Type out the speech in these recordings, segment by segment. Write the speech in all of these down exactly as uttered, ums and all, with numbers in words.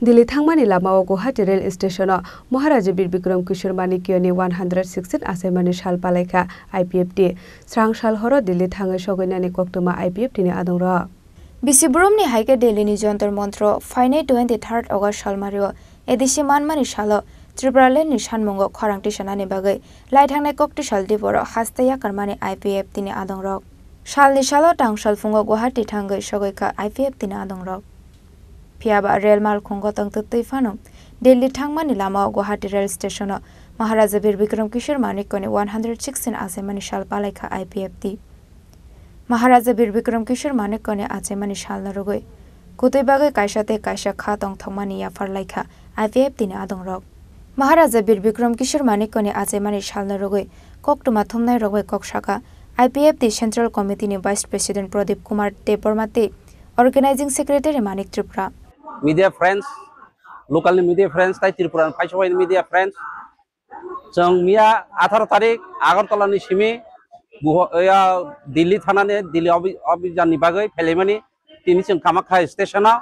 Delhi thangmani lamao Guwahati rail stationo Maharaja Bir Bikram Kishore Manikyani one hundred sixteen achaimani sal palaikha I P F T. Srang sal horo Delhi thangwi sogwinani koktwma I P F T ni adongrok. Bisi boromni hai khe Delhi ni Jantar Mantar o phainai twenty-third August salmario A D C manmani salo Tripura land ni sanmungo khorang tisanani bagwi lai thangnai kok tisal diboro haste yakarmani I P F T ni adongrok. Salni salo tangsal phungo Guwahati thangwi sogwikha I P F T ni adongrok. Phiyaba rel malkhungo tongtwtwi phano Delhi thangmani lamao Guwahati rail stationo Maharaja Bir Bikram Kishore Manikyani one hundred sixteen achaimani sal palaikha I P F T. Maharaja Bir Bikram Kishore Manikyani achaimani salno rwgwi kutui bagwi kaisa tei kaisa kha tongthokmani yaphar laikha I P F T ni adongrok. Maharaja Bir Bikram Kishore Manikyani achaimani salno rwgwi koktwma thumnairok bai kok sakha I P F T Central Committee ni Vice President Pradip Kumar Debbarma tei Organizing Secretary Manik Tripura. Media friends, local ni media friends, tai Tripura ni phaisawai ni media friends. Chwng miya atharo tarik Agartala ni simi Guha-, ya, Delhi thana ni Delhi obi-, obijan ni bagwi phelaimani tini chwng Kamakhya station o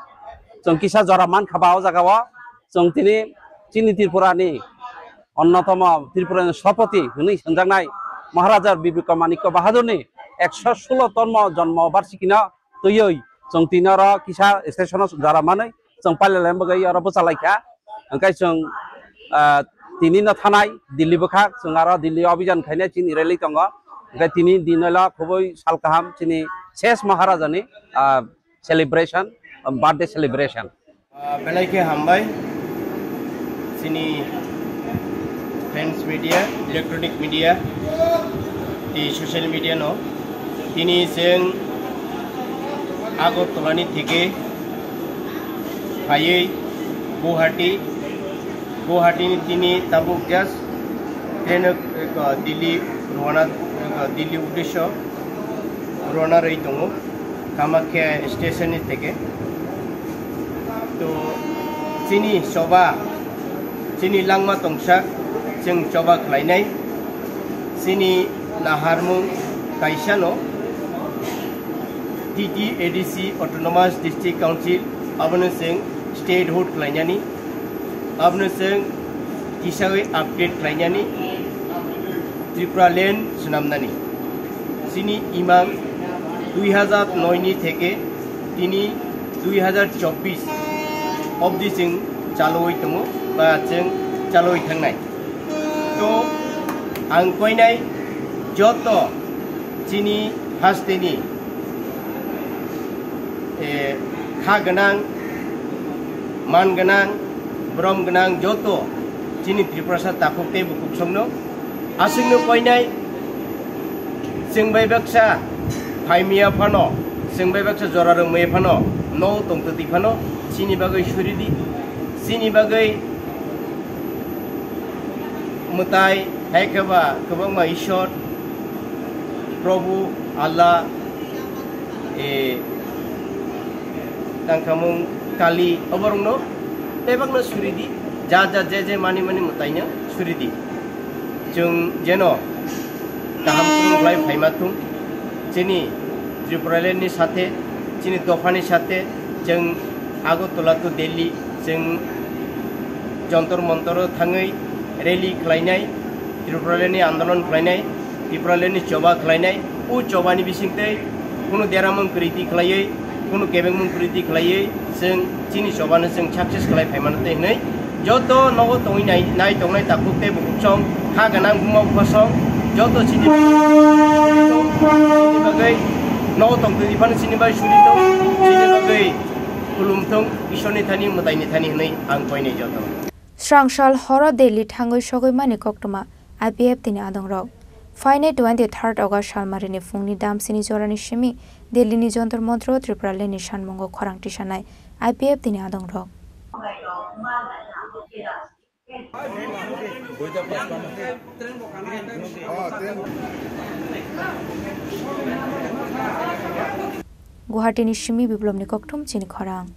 chwng kisa jora mankha ba o jaga o chwng tini chini Tripura ni onnotomo Tripura ni sopoti hwnwi swnjaknai Maharaja Bir Bikram Manikya Bahadur ni ekso sulo tonmo jonmo barsikino twiwi chwng tini oro kisa station o jora manwi chwng pailalaina bagwi oro bwchalaikha. Hwnkhe chwng, ah, tini no thanai Delhi bwkha, chwng aro Delhi obijan khainai chini rally tongo. Hwnkhe tini din olo khubui sal kaham chini ses Maharaja ni, ah, celebration, birthday celebration. Ah, belai khe hambai chini friends media, electronic media, tei social media no. Tini chwng Agartala ni theke phaiwi Guwahati, Guwahati ni tini tabuk just train o, eh, Delhi rwana, eh, Delhi uddesyo rwana rwi tongo Kamakhya station ni theke. To chini choba, chini langma tongsa, chwng choba khlainai, chini naharmung kaisano T T A D C Autonomous District Council, abono chwng statehood khlainani, abono chwng tisawi update khlainani, Tripura land swnamnani. Chini imang dui hazar noi ni theke tini dui hazar chobbish obdi chwng chalwi tongo ba chwng chalwi thangnai. To ang koinai joto chini hasteni, eh, kha gwnang, man gwnang, borom gwnang joto chini Tiprasa takhuk tei bukhuk songno aswkno koinai, chwng bai baksa phaimiya phano, chwng bai baksa jora rwngmaya phano, no tongtwtwi phano, chini bagwi suridi, chini bagwi mwtai, hai khe ba kwbangma Ishwar, Prabhu, Allah, e, tangkhamung Kali, oborokno bebakno suridi, ja ja je je mani mani mwtaino suridi. Chwng jeno kaham kwrwng khlai phaima thung, chini Tripuraland ni sathe, chini dophani sathe, chwng Agartala to Delhi, chwng Jantar Mantar o thangwi rally khlainai, Tripuraland ni andolon khlainai, Tripuraland ni choba khlainai, o choba ni bisingtwi kunu deramung kwrwitwi khlaiwi, kunu kebengmung kwrwitwi khlaiwi, chwng chini choba no chwng success khlai phaimano tei hwnwi joto nogo tongwi nai, nai tongnai takhuk tei bukhuk song, kha gwnang buma bupha song, joto chini, chini bagwi nogo tongtwi phano chini bai suri tong, chini bagwi khulum thung, Ishwar ni thani, mwtai ni thani hwnwi ang koinai joto. Srang sal horo Delhi thangwi sogwi mani koktwma I P F T ni adongrok. Phainai twenty-third August salmarini phungni damsini jorani simi Delhi ni Jantar Mantar o Tripura land ni sanmungo khorang tisanai I P F T ni adongrok. Guwahati ni simi Biplobni Kokthum chini khorang.